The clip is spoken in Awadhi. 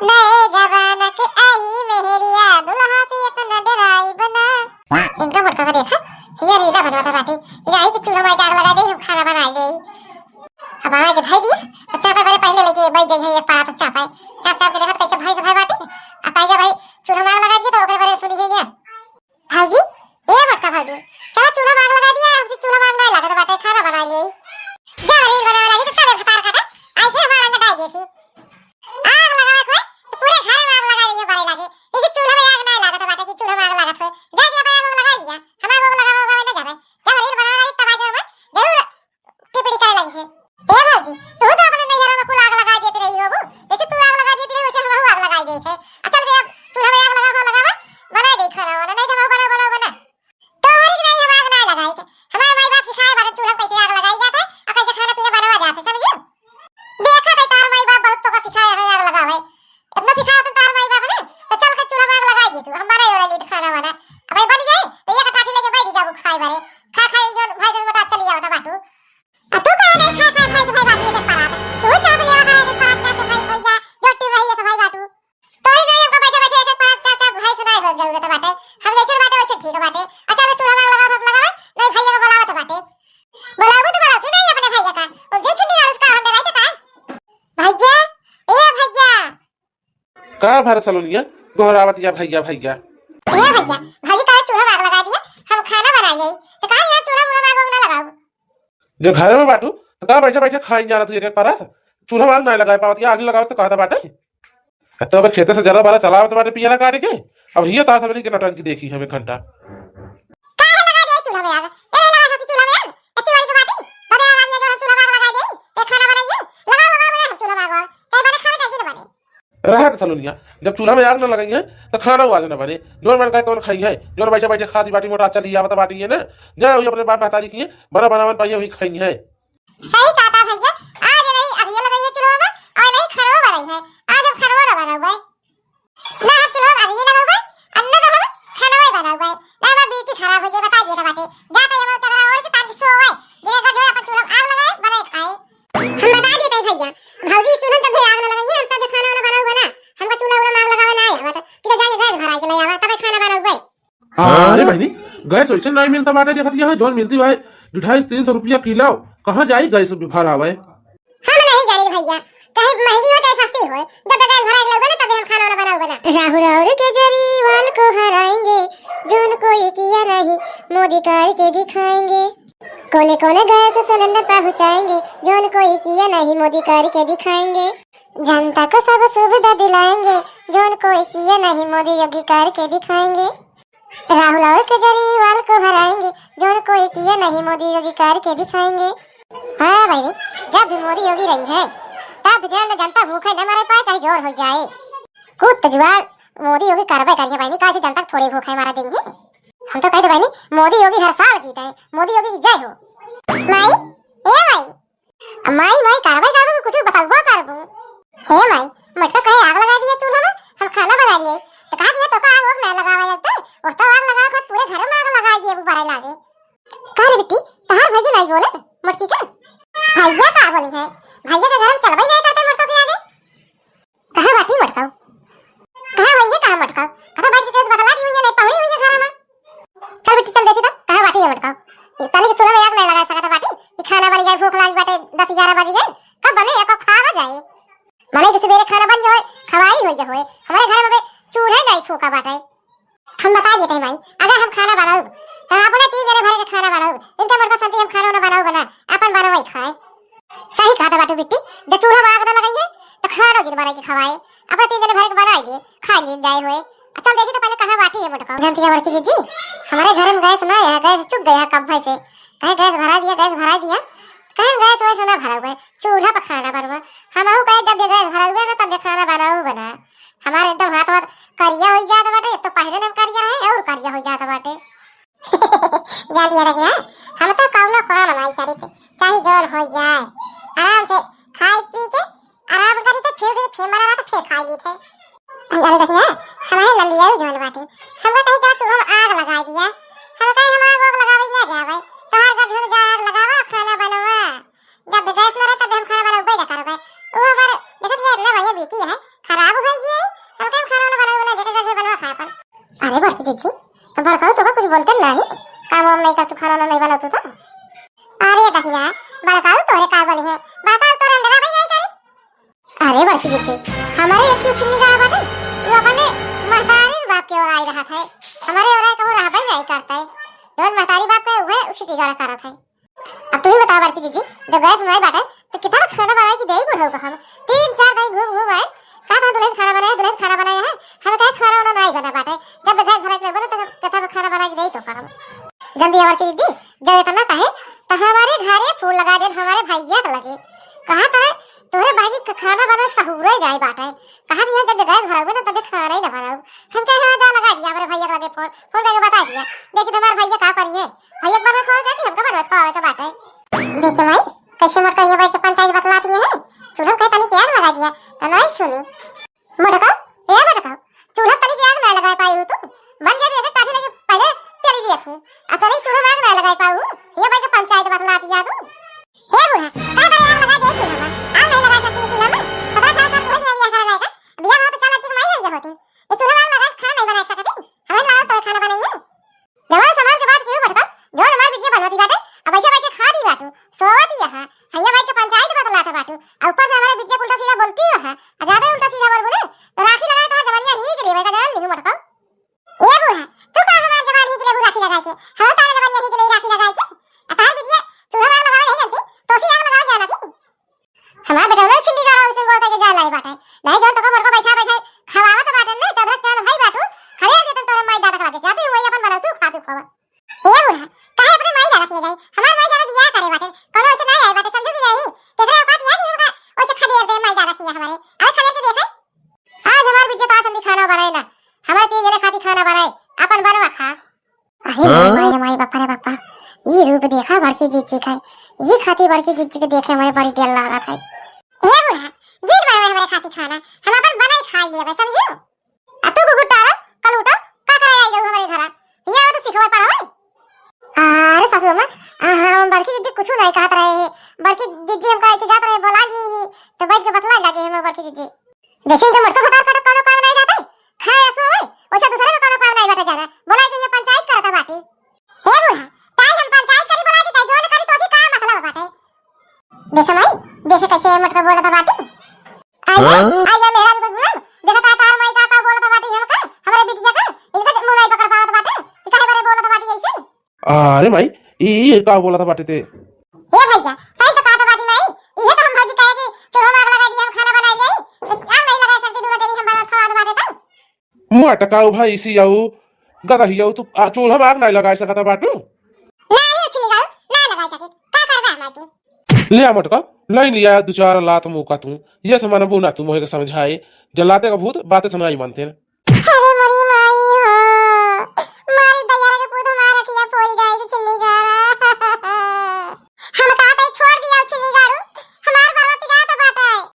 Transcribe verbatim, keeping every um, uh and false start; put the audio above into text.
नए जमाना के आई मेहरिया, दुल्हा से इतना डराई बना। इनका मोटका का देखा, ये रीला बनावत बाटे। ये आई कि चूल्हा माई के आग लगा दे, हम खाना बना ले। अब आग धई दिया, तो चापे बरे पहले लेके बैठ जाई है, ये पारा तो चापे। चाप चाप के देखत कैसे भाई से भाई बाटे। आ कहेगा भाई, चूल्हा माई लगा दिया तो ओकरे बरे सुनी है ना। भौजी, ए मोटका भौजी, चला चूल्हा माई लगा दिया, हमसे चूल्हा माई ना लागत बाटे, खाना बना ले। जा रील बनावे लागी तो तबे भतार काटा, आई के हमारा अंडा डाल देती। आग लगावे कोई, तो पूरे घर में आग लगा दियो बारे लागे। इसे चूल्हा में आग ना लागत बाटे कि चूल्हा में आग लागत होए। जा दिया भाई आग लगा लिया, हम आग लगा लगा ना जावे। जब रील बनावे लागी तब आगे हम जरूर टिप्पणी करे लगी है। ए भौजी, तू तो अपने नैहरा में कुल आग लगा देती रही हो, जैसे तू आग लगा देती रही वैसे हम आग लगा देते हैं। आ चल दे अब चूल्हा में आग लगा लगा बना दे खाना वाना, नहीं तो हम बना बना बना। तोहरी के नहीं हम आग ना लगाई थे। हमारे माई बाप सिखाए बाटे चूल्हा में कैसे आग लगाई जाते और कैसे खाना पीना बनावा जाते, समझियो? देखा थे तार माई बाप बहुत तो का सिखाए है आग लगावे। इतना सिखाए तो तार माई बाप ने, तो चल के चूल्हा में आग लगाई दे तू, हम बना ही वाला खाना वाना। अब ये बन जाए तो ये कटाठी लेके बैठ जाबू खाए बारे। खा खा जो भाई जन मोटा चली आवता बाटू। आ तू काहे नहीं खाए खाए भाई से भाई बाटू लेके परात? तू चाप लेवा खाए के परात जाके भाई भैया, जो टी रही है तो भाई बाटू। तोरी नहीं हमको बैठे बैठे एक एक पाँच चार चार भाई सुनाए हो जरूरत बाटे। हम जैसे बाटे वैसे ठीक बाटे। अच्छा लो चूल्हा में लगा तो लगा, नहीं भैया को बुलावा तो बाटे। बुलावा तो बुलावा, तू नहीं अपने भैया का। और जो छुट्टी वाला उसका हम डराई तो का? भैया, ए भैया। का भर सलोनिया गोहरावत या भैया भैया? ए भैया, भौजी का चूल्हा में आग लगा दिया, हम खाना बना ले। तो का यहाँ चूल्हा में आग ना लगाओ? जो घर में बाटू, तो का बैठे बैठे खाई जाना तू एक एक परत? चूल्हा में आग ना लगाए पावत, या आग लगाओ तो कहता बाटे। आ तब खेते से जरा बारा चलावत बाटे पियाला काट के। अब हिया तार सबनी के नौटंकी देखी हम एक घंटा। काहे लगा दे चूल्हा में आग? ए लगा सकी चूल्हा में आग? एती वाली के बाटी? बदे लगा दिया जो हम चूल्हा में आग लगा दे। ते खाना बनाइए। लगाओ, लगाओ, लगाओ, हम चूल्हा में आग। चाहे बने खाना चाहे ना बने। रहत सलोनिया, जब चूल्हा में आग न लगाई है, तो खाना आज न बने। जोन मन का तोन खाई है, जोन बैठे बैठे खाती बाटी मोटा चली आवत बाटी है ना। जा वही अपने बाप महतारी की है, बना बनावन पाइए वही खाई है। सही कहता भैया, आज नहीं अभी लगाई है चूल्हा में, और नहीं खाना बनाई है। आज हम खाना ना बनाऊंगा। ना हम चूल्हा में अभी लगाऊंगा, और ना तो हम खाना बनाऊंगा। ना हमार बीपी खराब हो जाए, बता दिए तो बाटे। जा तो ये चदरा ओढ़ के तान के सोवे, जे का जो अपन चूल्हा में आग लगाए, बनाए खाए। हम बता देते हैं भैया, भौजी चूल्हा जब भी आग न लगाइए, हम तब खाना वाना बनाऊ बना। हमका चूल्हा उल्हा में आग लगावे ना आए, हम तो किधर जाइए गैस भराई के ले आवा, तब खाना बनाऊ बे। अरे बहनी, गैस वैसे नहीं मिलता बाटे, देखत यहाँ जौन मिलती है ढाई तीन सौ रुपया किलो। कहाँ जाई गैस भरावे? हम नहीं जाने भैया, चाहे महंगी हो चाहे सस्ती हो, जब गैस भराई के ले ना तब हम खाना वाना बनाऊ बना। राहुल और केजरीवाल को हराएंगे, जो उनको ये किया नहीं, मोदी करके दिखाएंगे। कोने कोने गैस सिलेंडर पहुंचाएंगे, जो उनको ये किया नहीं मोदी करके दिखाएंगे। जनता को सब सुविधा दिलाएंगे, जो उनको ये किया नहीं मोदी योगी करके दिखाएंगे। राहुल और केजरीवाल को हराएंगे, जो उनको ये किया नहीं मोदी योगी करके दिखाएंगे। हाँ बहनी, जब भी मोदी योगी रही है, तब भी ध्यान में जनता भूखे न मरे पाए, चाहे जोर हो जाए। कुछ तो जुगाड़ मोदी योगी करबे करिए बहनी, काहे से जनता थोड़े भूखे मारा देंगे। हम तो कह दे बहनी, मोदी योगी हर साल जीते, मोदी योगी की जय हो। माई, ए माई, अब माई, माई करबे करबो कि कुछ बतलबो करबो? हे माई, मटका कहे आग लगा दिया चूल्हा में, हम खाना बना लिए। तो कहा दिया तो का आग ओग ना लगावा लगते, उस तो आग लगा कर पूरे घर में आग लगा दिए, वो बरे लागे। का रे बिट्टी, तहार भैया नहीं बोले मटकी का? भैया का बोली है, भैया के घर में चलबे नहीं करते मटका के आगे। कहाँ बाटी मटकाऊ? कहाँ भैया, कहाँ मटकाऊ? कहाँ बैठ के केस बतला दी हुई है, नहीं पहुड़ी हुई है घर में। चल बिट्टी, चल देखी तो, कहाँ बाटी है मटकाऊ? ये तनी के चूल्हा में आग नहीं लगा सकता बाटी। ये खाना बन जाए, भूख लाग बाटे, दस ग्यारह बज गए। कब बने, एको खावा जाए। मने कि सवेरे खाना बन जाए, खवाई हो गया होए। हमारे घर में बे चूल्हा नहीं फूका बाटे। हम बता देते हैं भाई, अगर हम खाना बनाऊब, तो अपने तीन जने भरे के खाना बनाऊब। इनके मटका संती हम खाना ना बनाऊब ना, अपन बनावे खाए। सही कहता बाटू बिट्टी, जब चूल्हा में आग ना लगाई है, तो खाना जिन बनाई के खवाए। अपने तीन जने भरे के बनाई दे, खाई ले जाए होए। आ चल देखी तो पहले कहाँ बाटी है मटका। जानती है बड़की दीदी, हमारे घर में गैस ना है, गैस चुक गया है कब से। कहे गैस भरा दिया, गैस भरा दिया। कहे गैस वैस ना भरा हुआ है, चूल्हा पर खाना बनवा। हम आहू कहे जब ये गैस भरा हुआ है ना, तब ये खाना बनाऊ बना। हमारे एकदम हाथ वाथ करिया हो जात बाटे, तो पहले ना करिया रहे और करिया हो जात बाटे। जान दिया रखिया, हम तो कौनो काम नहीं करित, चाहे जोर हो जाए, आराम से खाई पी के आराम करी तो फिर, फिर मन रहा तो फिर खाई ली थे। जान रखिया, हमारे नंदिया ही जोन बाटे, हमका कहीं चला चूल्हा में आग लगाई दिया, हम कहीं हम आग वाग लगावे ना जावे, तोहार घर झुन जा आग लगावा, खाना बनवा। जब गैस मरे तब हम खाना बनाबे ना करबे। वो हमारे, देखत ये इतना बढ़िया बेटी है, खराब हो गई। बोलते नहीं, काम वाम नहीं करतू, खाना ना नहीं बनातू तो। अरे दहिना, बड़काऊ तोहरे का बोली है, बड़काऊ तोहरे अंडरा भाई नहीं करी। अरे बड़की दीदी, हमारे एक क्यों छिन्नी गड़ा बाटे, वो अपने महतारी बाप के ओर आई रहत है, हमारे ओर आई कहूँ रहबे नहीं करता है, जौन महतारी बाप के उहे उसी टिगड़ा करत है। अब तू ही बताओ बड़की दीदी, जब गैस नहीं बाटे तो कितना खाना बनाए कि देई बुढ़ऊ को हम? तीन चार दिन घूम घूम आए, का था दुल्हन खाना बनाए, दुल्हन खाना बनाए है, हम कहे खाना वाना नहीं बना बाटे, जब गैस भरा के बने तो कथा खाना बना के देई तो हम। जल्दी आवा बड़की दीदी, जब इतना कहे तो हमारे घरे फोन लगा दे, हमारे भैया के लगे, कहा था तोहरे भाई के खाना बना सहूरे जाए बाटे, कहा दिया जब गैस भराऊ ना तब खाना ही ना बनाऊ। हम कहे हाँ जा लगा दिया हमारे भैया के लगे फोन, फोन करके बता दिया, देखी तो हमारे भैया का करिए, भैया के बनवा खवावे जाती, हमका बनवा खवावे के बाटे। देखे माई, कैसे मोटका यहाँ बैठ के पंचायत बतलाती है, चूल्हा कहे तनी के आग लगा दिया, तो नहीं सुनी। मोटका, ए मोटका, चूल्हा तनी के आग ना लगा पाई हो तू, बन जाए तो टाटी लेके पहले पेली लिया तू, आ तनी चूल्हा में आग ना लगा पाऊ, ये बैठ के पंचायत बतलाती है तू। हे बूढ़ा, का करे आग लगा दे चूल्हा में, आग नहीं लगा सकती चूल्हा में, सत्रह अठारह साल की हो गई बियाह करा जाएगा, बियाह हो तो चार लड़की की माई हो गई होती, ये चूल्हा में आग लगा के खाना नहीं बना सकती, हमें लगा तो खाना बनाइए। जवान संभाल के बात कियो बड़का, जौन हमार बिटिया बनवती बाटे, अब ऐसे बैठ के खाती बाटू, सोवती यहाँ, हैया बैठ के पंचायत बतलात बाटू, आ ऊपर से हमारे बिटिया उल्टा सीधा बोलती हो है, आ ज्यादा उल्टा सीधा बोलबू ना, तो राखी लगाए तो जवानिया हींच लेबे का जान लिहू बड़का। ए बूढ़ा, तू का हमार जवान हींच लेबू राखी लगाए के, हम तारे जवानिया हींच लेबू राखी लगाए के, आ तार बिटिया चूल्हा वाला लगावे नहीं जानती, तो सी आग लगावे जाना थी। हमार बेटौना छिंदी गाड़ा उसे गोड़ करके जा लाई बाटे। नहीं जौन तोका मोटका बैठा बैठा खवावत बाटे ना, चौधर चान भाई बाटू, खड़े हो जतन तोरे माई दादा के लगे जाते हुए अपन बनाऊ तू खा तू खावा। ए बूढ़ा, काहे अपने माई दादा के जाई? हमार माई दादा बियाह करे बाटे, कोनो ऐसे ना आए बाटे, समझू कि नहीं? केकरा औकात याद ही होगा, ओसे खदेड़ दे माई दादा के हमारे। अरे खदेड़ के देखे। आज हमार बिटिया तो आज हम खाना बनाए ना, हमारे तीन जने खाती खाना बनाए, अपन बनवा खा। अरे हाँ? माई रे माई, बापा रे बापा, ई रूप देखा बड़की जीजी का, ई खाती बड़की जीजी के देखे में बड़ी डर लागत है। ए बूढ़ा, जीत बावे हमारे खाती खाना, हम अपन बनाई खाई लेबे, समझियो? आ तू गुगुटारा, कलूटा, का करे आई रहू हमारे घरा? यहाँ तो सिखवा पढ़ावे। अरे सासू अम्मा, आ, हम बड़की जीजी कुछ नहीं कहत रहे हैं, बड़की जीजी हमका ऐसे जात रहे बोला ही, ही, तो बैठ के बतला लगे हम बड़की जीजी। जैसे इनके मोटका भतार काटो कोनो काम नहीं जाते, खाए असो होए, वैसे दूसरे में कोनो काम नहीं बैठे जाना। बोला कि ये पंचायत करता बाटी। हे बूढ़ा, ताई हम पंचायत करी बोला कि ताई जोन करी तो सी का मतलब बाटे? देखे माई, देखे कैसे मोटका बोलत बाटी। आई हाँ? आई मेहरारू के गुलाम, देखा ता तार माई का का बोलत बाटी हमका, हमरे बिटिया का, इनका मुंह नहीं पकड़ पावत बाटे, कि काहे बरे बोलत बाटी ऐसे? अरे माई, ई, ई का बोलत बाटे ते? ए भैया, सही तो कहत बाटी माई, इहे तो हम भौजी कहे कि चूल्हा में आग लगा दिया, हम खाना बनाई जाई, तो आग नहीं लगा सकती, दूनो जनी हम बनात खवात बाटे तो। मोटकाऊ भैंसियाऊ, गदहियाऊ, तू आ, चूल्हा में आग नहीं लगा सकत बाटू? नहीं, उछ निकाल, ना लगा सके, का करबा हमार तू? ले आ मोटका, लाई लिया दो चार लात मुका तू, ये से मनबू ना तू मोहे के समझाए, जलाते का भूत, बातें सुनाई मानते हैं।